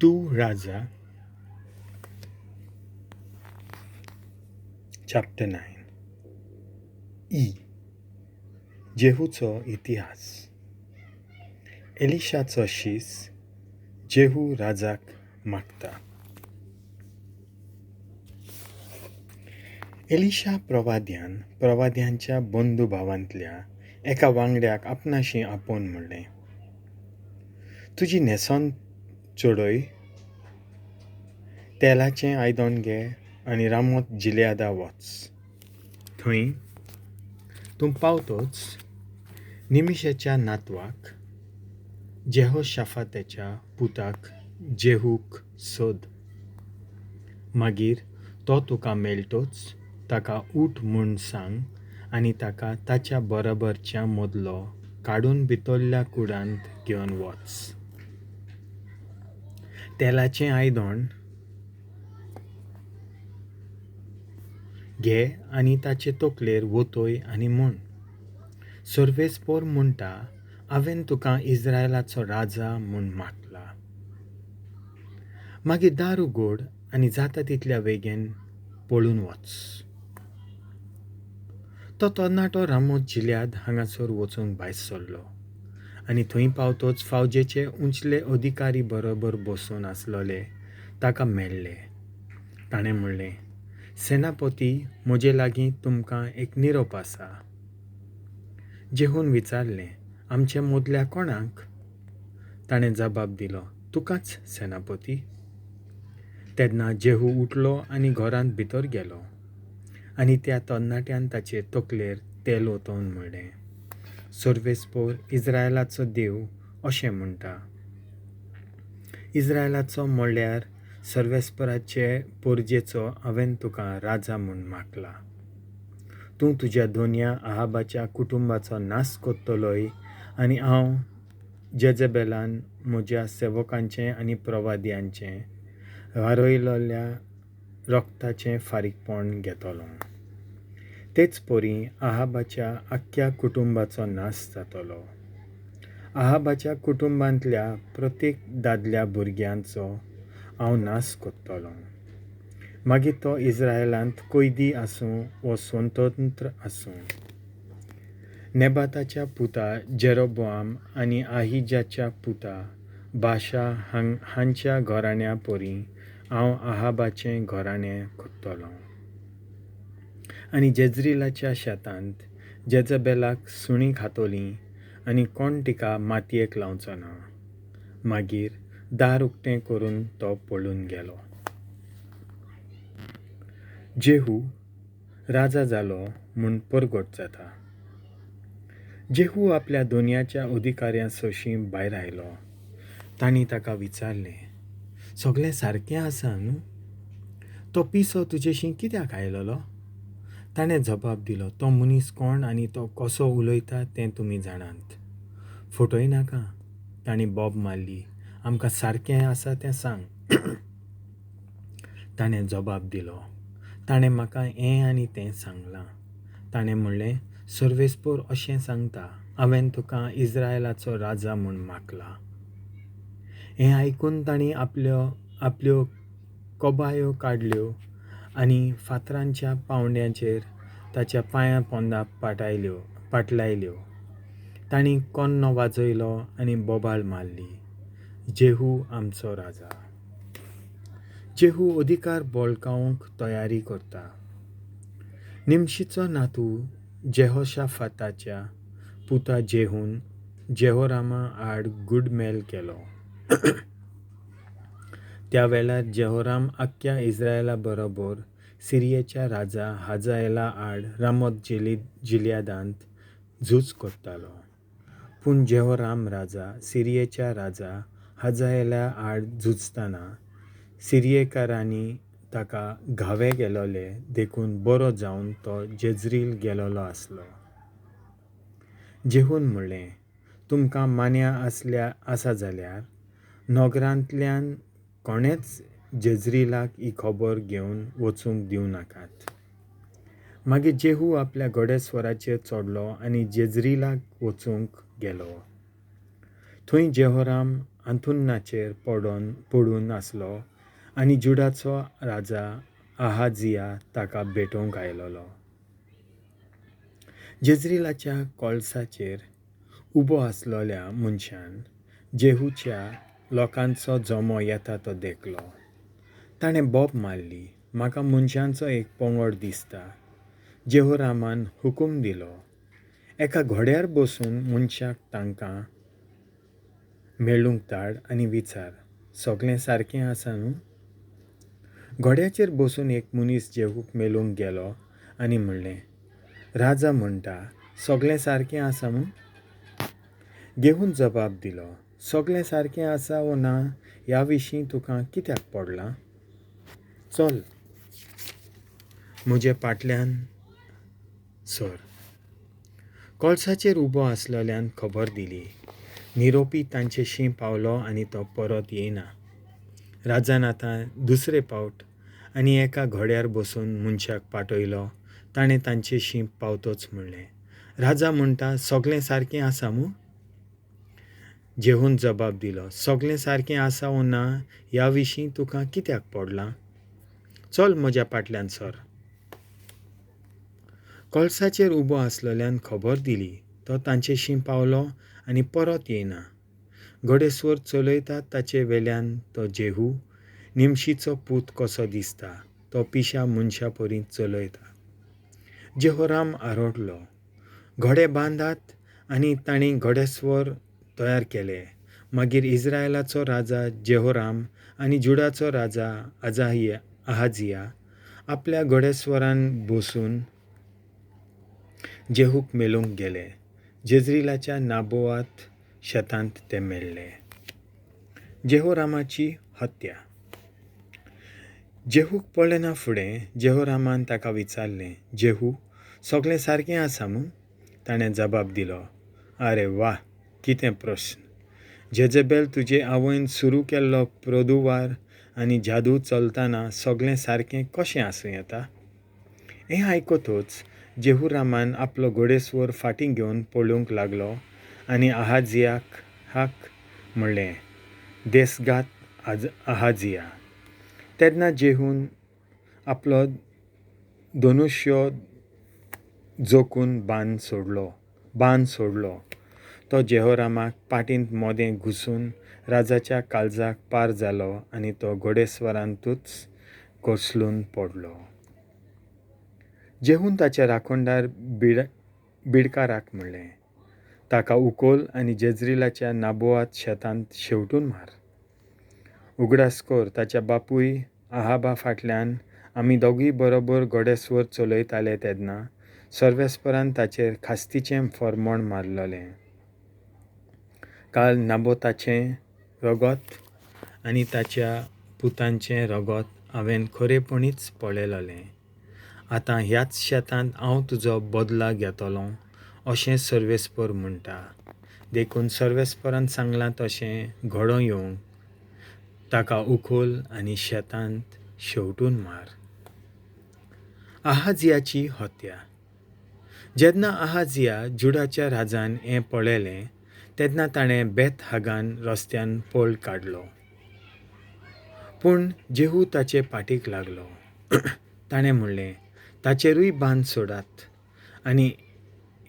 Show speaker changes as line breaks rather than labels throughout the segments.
2 Raja chapter 9. E. जेहूचो इतिहास. एलिशाचो शीस जेहू राजाक मागता. एलिशा प्रवाद्यान प्रवाद्यांच्या बंधुभावांतल्या एका वांगड्याक आपणाशी आपोवन म्हणलें, तुजी न्हेसण चडय, तेलाचें आयदन घे आनी रामोत जिलयादा वच. थंय तूं पावतच निमिशाच्या नातवाक जेहोशाफाताच्या पुताक जेहूक सोद. मागीर तो तुका मेळटच ताका उठ म्हूण सांग आनी ताका ताच्या बरोबरच्या मदलो काडून भितरल्या कुडांत घेवन वच. तेलाचें आयदन घे आनी ताचे तकलेर वतय आनी म्हण, सर्वेस्पोर म्हणटा, हांवें तुका इस्रायलाचो राजा म्हूण मागला. मागीर दार उगड आनी जाता तितल्या वेगेन पळून वच. तो तरणाटो रामोत जिलयाद हांगासर वचूंक भायर सरलो आनी थंय पावतच फौजेचे उंचले अधिकारी बरोबर बसून आसलोले ताका मेळ्ळे. ताणें म्हणलें, सेनापती, म्हजे लागीं तुमकां एक निरोप आसा. जेहून विचारलें, आमचे मदल्या कोणाक? ताणें जबाब दिलो, तुकाच सेनापती. तेन्ना जेहू उठलो आनी घरांत भितर गेलो आनी त्या तरणाट्यान ताचे तकलेर तेल ओतोवन म्हणलें, सर्वेस्पोर इस्रायलाचो देव अशें म्हणटा, इस्रायलाचो म्हणल्यार सर्वेस्पराचे पोरजेचो हांवें तुका राजा म्हूण मागला. तूं तुज्या दोनया आहाबाच्या कुटुंबाचो नाश करतलोय आनी हांव जेजेबेलान म्हज्या सेवकांचें आनी प्रवाद्यांचें वारयलेल्या रक्ताचें फारीकपण घेतलो. तेच परी आहाबाच्या आख्ख्या कुटुंबाचो नाश जातलो. आहाबाच्या कुटुंबांतल्या प्रत्येक दादल्या भुरग्यांचो हांव नाश करतलो. मागीर तो इस्रायलांत कैदी आसूं वो स्वतंत्र आसूं. नेबाताच्या पुता जेरोबोआम आनी आहिजाच्या पुता बाशा हांच्या घराण्या परी हांव आहाबाचें घराणें करतलो. आनी जेज्रिलाच्या शेतांत जेजबेलाक सुणीं खातलीं आनी कोण तिका मातयेक लावचो ना. मागीर दार उक्तें करून तो पळून गेलो. जेहू राजा जालो म्हूण परगट जाता. जेहू आपल्या दोनयाच्या अधिकाऱ्यां सोशीं भायर आयलो. तांणी ताका विचारलें, सगळें सारकें आसा न्हू? तो पिसो तुजेशी कित्याक आयलोलो? ताणें जबाब दिलो, तो मनीस कोण आनी तो कसो उलयता तें तुमी जाणात. फटय नाका. तांणी बोब मारली, आमकां सारकें आसा तें सांग. ताणें जबाब दिलो, ताणें म्हाका हें आनी तें सांगलां. ताणें म्हणलें, सर्वेस्पोर अशें सांगता, हांवें तुका इस्रायलाचो राजा म्हूण मागला. हें आयकून तांणी आपल्यो कोबायो काडल्यो आनी फातरांच्या पावंड्यांचेर ताच्या पांयां पोंदा पाटलायल्यो. तांणी कोन्नो वाजयलो आनी बोबाळ मारली, जेहू आमचो राजा. जेहू अधिकार बळकावंक तयारी करता. निमशीचो नातू जेहोशाफाताच्या पुता जेहून जेहोरामा आड गुडमेल केलो. त्या वेळार जेहोराम आख्ख्या इस्रायला बरोबर सिरियेच्या राजा हाजाएला आड रामोत जिलयादांत झूज करतालो. पूण जेहोराम राजा सिरियेच्या राजा हाजाएला आड झुजतना सिरियेकारांनी ताका घावे गेलोले देखून बरो जावन तो जेज्रील गेलोलो आसलो. जेहून म्हणलें, तुमकां मान्या आसा जाल्यार नगरांतल्यान कोणेच जेज्रिलाक ही खबर घेवन वचूंक दिवं नाकात. मागीर जेहू आपल्या घोडेस्वराचेर चडलो आनी जेज्रिलाक वचूंक गेलो. थंय जेहोराम आंथुन्नाचेर पडून आसलो आनी जुडाचो राजा आहाजिया ताका भेटोवंक आयलोलो. जेज्रिलाच्या कोळसाचेर उबो आसलोल्या मनशान जेहूच्या लोकांचो जमो येता तो देखलो. ताणें बोब मारली, म्हाका मनशांचो एक पंगड दिसता. जेहोरामान हुकूम दिलो, एका घोड्यार बसून मनशाक तांकां मेळूंक धाड आनी विचार, सगळें सारकें आसा न्हू? घोड्याचेर बसून एक मनीस जेहूक मेळूंक गेलो आनी म्हणलें, राजा म्हणटा, सगळें सारकें आसा मूं? घेवन जबाब दिलो, सगळें सारकें आसा वो ना ह्या विशीं तुका कित्याक पडलां? चल, म्हजे फाटल्यान सर. कोळसाचेर उबो आसलेल्यान खबर दिली, निरोपी तांचेशी पावलो आनी तो परत येयना. राजान आतां दुसरे पावट आनी एका घोड्यार बसून मनशाक पाठयलो. ताणें तांचेशी पावतोच म्हणलें, राजा म्हणटा, सगळें सारकें आसा मूं? जेहून जबाब दिलो, सगळें सारकें आसा वो ना ह्या विशीं तुका कित्याक पडलां? चल म्हज्या फाटल्यान सर. कोळसाचेर उबो आसलेल्यान खबर दिली, तो तांचेशी पावलो आनी परत येयना. घोडेस्वर चलयता ताचे वेल्यान तो जेहू निमशीचो पूत कसो दिसता, तो पिशा मनशा परी चलयता. जेहोराम आरडलो, घोडे बांदात. आनी तांणी घोडेस्वर तयार केले. मागीर इस्रायलाचो राजा जेहोराम आनी जुडाचो राजा आहाजिया आपल्या घोडेस्वरान बसून जेहूक मेळूंक गेले. जेज्रिलाच्या नाबोआत शेतांत ते मेळ्ळे. जेहोरामाची हत्या. जेहूक पळयना फुडें जेहोरामान ताका विचारलें, जेहू, सगळें सारकें आसा मूं? ताणें जबाब दिलो, आरे वा, कितें प्रस्न! जेजेबेल तुजे आवयन सुरू केल्लो प्रदुवार आनी जादू चलतना सगळें सारकें कशें आसूं येता? हें आयकतच जेहुरामान आपलो घोडेस्वर फाटीं घेवन पळोवंक लागलो आनी आहाजियाक हाक म्हणलें, देसघात आहाजिया. तेन्ना जेहून आपलो धनुश्य जोखून बाण सोडलो. तो जेहोरामाक पाटींत मोदें घुसून राजाच्या काळजाक पार जालो आनी तो घोडेस्वरांतूच कोसळून पडलो. जेहून ताच्या राखणदार बिडकाराक म्हणलें, ताका उखल आनी जेज्रिलाच्या नाबोआत शेतांत शेंवटून मार. उगडास कर, ताच्या बापूय आहाबा फाटल्यान आमी दोगूय बरोबर घोडेस्वर चलयताले तेन्ना सर्वेस्परान ताचेर खास्तीचें फॉर्मोण मारलेलें. काल नाबोताचें रगत आनी ताच्या पुतांचें रगत हांवें खरेपणीच पळयलेलें. आतां ह्याच शेतांत हांव तुजो बदला घेतलों अशें सर्वेस्पर म्हणटा. देखून सर्वेस्परान सांगलां तशें घडोवं येवंक ताका उखल आनी शेतांत शेंवटून मार. आहाजियाची हत्या. जेन्ना आहाजिया जुडाच्या राजान हें पळयलें तेन्ना ताणें बेत हागान रस्त्यान पळ काडलो. पूण जेहू ताचे पाटीक लागलो. ताणें म्हणलें, ताचेरूय बांद सोडात. आनी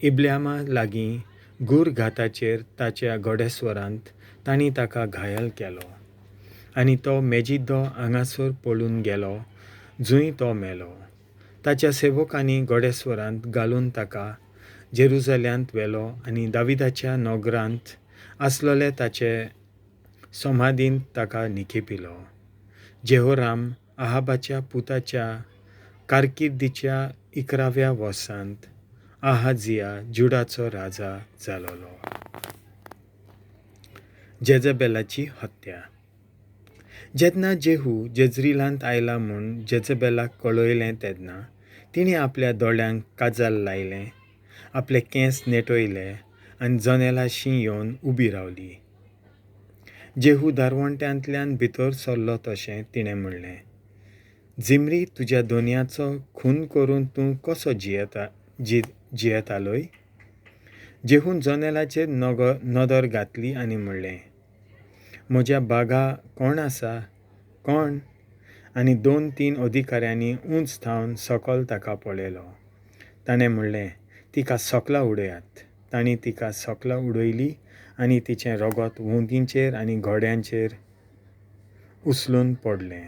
इब्ल्यामा लागीं गूर घाताचेर ताच्या घोडेस्वरांत तांणी ताका घायल केलो आनी तो मेजिद्दो हांगासर पळून गेलो जंय तो मेलो. ताच्या सेवकांनी घोडेस्वरांत घालून ताका जेरुजाल्यांत व्हेलो आनी दाविदाच्या नगरांत आसलोले ताचे समाधींत ताका निखेपिलो. जेहोराम आहाबाच्या पुताच्या कारकिर्दीच्या 11व्या वर्सांत आहाजिया जुडाचो राजा जालोलो. जेजेबेलाची हत्या. जेन्ना जेहू जेज्रिलांत आयला म्हूण जेजेबेलाक कळयलें तेन्ना तिणें आपल्या दोळ्यांक काजल लायलें, आपले केंस नेटयले आनी जनेलाशी येवन उबी रावली. जेहू दारवंट्यांतल्यान भितर सरलो तशें तिणें म्हणलें, जिमरी, तुज्या दोनयाचो खून करून तूं कसो जियेतालोय? जेहून जनेलाचेर नदर घातली आनी म्हणलें, म्हज्या बागा कोण आसा? कोण? आनी दोन तीन अधिकाऱ्यांनी उंच थावन सकल ताका पळयलो. ताणें म्हणलें, तिका सकला उडयात. तांणी तिका सकला उडयली आनी तिचें रगत वण्टींचेर आनी घोड्यांचेर उचलून पडलें.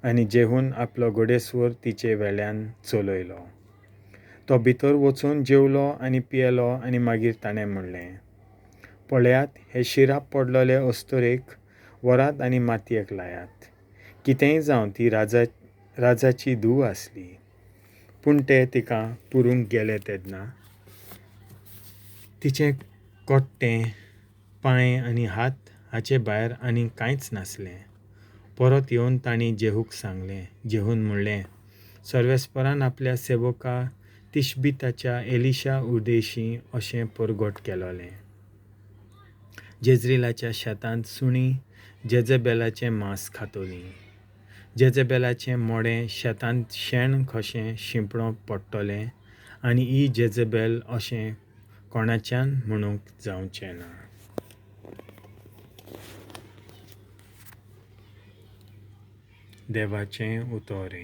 आनी जेहून आपलो घोडेस्वर तिचे वेल्यान चलयलो. तो भितर वचून जेवलो आनी पियेलो आनी मागीर ताणें म्हणलें, पळयात, हे शिराप पडलेले अस्तुरेक व्हरात आनी मातयेक लायात. कितेंय जावं, ती राजा राजाची धूव आसली. पूण ते तिका पुरूंक गेले तेन्ना तिचें कोट्टें, पांय आनी हात हाचे भायर आनीक कांयच नासलें. परत येवन तांणी जेहूक सांगलें. जेहून म्हणलें, सर्वेस्परान आपल्या सेवका तिशबिताच्या एलिशा उदेशी अशें परगट केलोलें, जेज्रिलाच्या शेतांत सुणीं जेजेबेलाचें मांस खातलीं. जेजेबेलाचें मोडें शेतांत शेण कशें शिंपडोंक पडटलें आनी ही जेजेबेल अशें कोणाच्यान म्हणूंक जावचें ना. देवाचें उतर.